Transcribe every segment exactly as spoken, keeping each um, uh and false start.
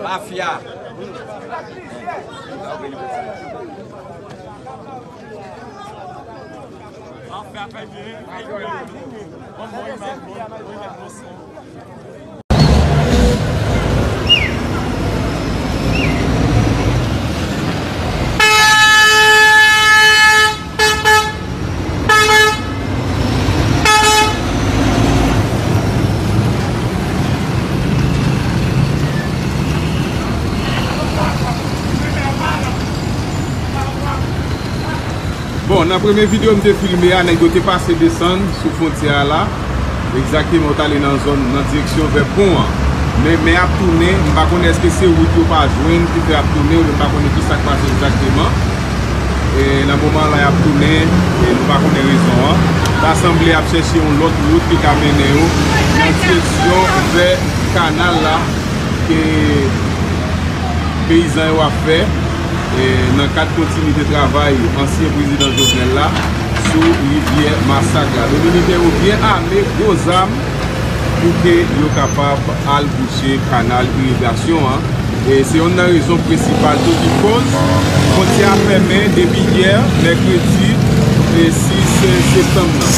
Mafya. Bon, nan premye videyo m te filme a, nèg yo te pase desann sou fwontyè a la. Egzakteman, yo t ale nan zòn, nan direksyon vè pon an. Men, men y ap tounen, m pa konnen èske se wout yo pa jwenn ki fè y ap tounen, oubyen m pa konnen ki sa k pase egzakteman. E nan moman la, y ap tounen, e nou pa konnen rezon an. Ta sanble y ap chèche yon lòt wout ki ka mennen yo nan direksyon vè kanal la ke peyizan yo ap fè, e nan kad kontinite travay ansyen prezidan Jovenel la sou rivyè Masak la. Dominiken yo byen ame, gwo zam, pou ke yo kapab al bouche kanal irigasyon an. E se youn nan rezon prensipal tou ki koz fwontyè a fèmen depi yè, mèkredi, e sis septanm nan.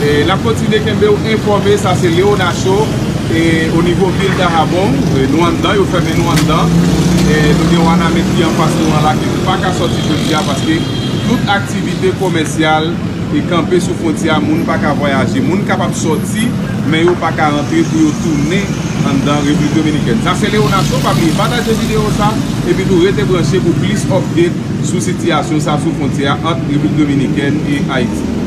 E n ap kontinye kenbe w enfòme, sa se Leonacho, e o nivo vil Dahabon, e nou anndan, yo fèmen nou anndan. E nou gen Wanament ki anfas nou an la, ki pa ka sòti jodi a, paske tout aktivite komèsyal e kanpe sou fwontyè a, moun pa ka vwayaje. Moun kapab sòti, men yo pa ka rantre pou yo tounen anndan Repiblik Dominikèn. Sa se Leonacho, pa bliye pataje videyo sa, epi tou rete branche pou plis update sou sitiyasyon sa sou fwontyè a ant Repiblik Dominikèn e Ayiti.